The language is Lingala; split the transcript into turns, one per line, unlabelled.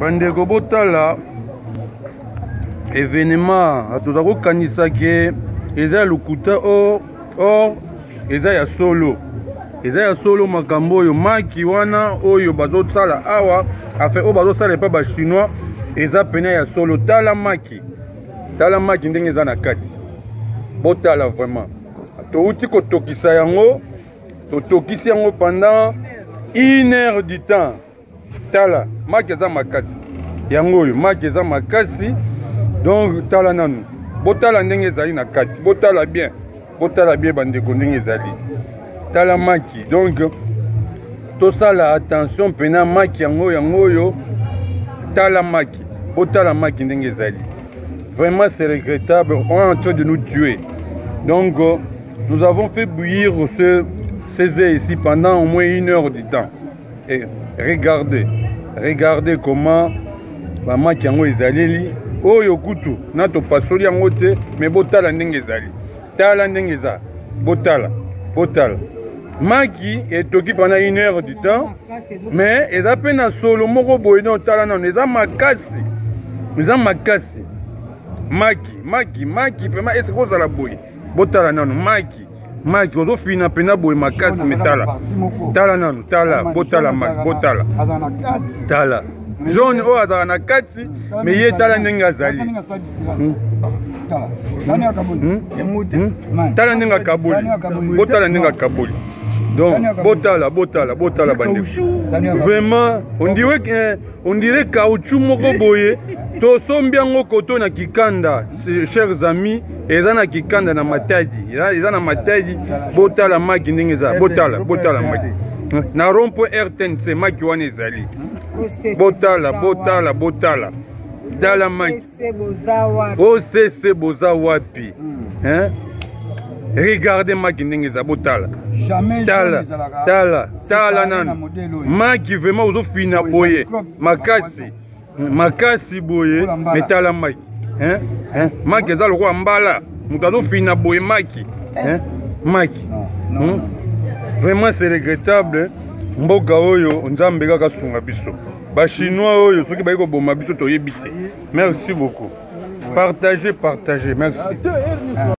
Bandeko, botala événement. Toza kokanisa ke eza ya lokuta, or eza ya solo, eza ya solo. Makambo oyo, maki wana oyo bazosala awa, affaire oyo bazosala epa Bachinois, eza pene ya solo. Tala maki, tala maki ndenge eza na kati. Botala vraiment, touti kotokisa yango, totokisi yango pendant une heure du temps. Tala maki eza makasi, yango oyo maki eza makasi. Donc tala nanu, botala ndenge ezali na kati, botala bien, botala bien bandeko ndenge ezali. Tala maki. Donc tosala attention mpena. Maki yango, yango oyo. Tala maki, botala maki ndenge ezali. Vraiment, c'est regrettable, on est en train de nous tuer. Donc nous avons fait bouillir ces œufs ici pendant au moins une heure du temps et regardez, regardez comment bamaki yango ezaleli. Oyo kutu na topasoli yango te, me botala ndenge ezali, tala ndenge eza, botala, botala maki etoki pendant une heure du temps, mais eza mpe na solo moko boye. Donc tala nano, eza makasi, eza makasi. Maki, maki, maki vraiment ese kozala boye. Botala nano maki, maki ozofina mpena boye makasi. Me tala, tala nanu, tala, botala maki, botala, tala jaune oyo azalaka na kati. Me ye, tala ndenge azali, tala ndenge akaboli, botala ndenge akaboli. Donc botala, botala, botala bandeko, vraiment on dirait caoutchouc moko boye. Tosombi yango koto na kikanda, chers amis, eza na kikanda na Matadi, eza na Matadi. Botala maki ndenge eza, botala, botala maki na rond-point RTNC. Maki wana ezali, botala, botala, botala, tala maki. OCC, boza wapi, hein? Regardez maki ndenge eza, botala, tala, tala, tala nanu maki. Vraiment ozofina boye makasi makasi boye. Me tala maki, hein? Hein? Maki eza lokola mbala, moto azofina boye maki, hein? Maki, Vraiment, c'est regrettable. Mboka oyo, Nzambe kaka sunga biso. Bachinois oyo soki bayi koboma biso, toyebi te. Merci beaucoup, partagez, partagez, merci.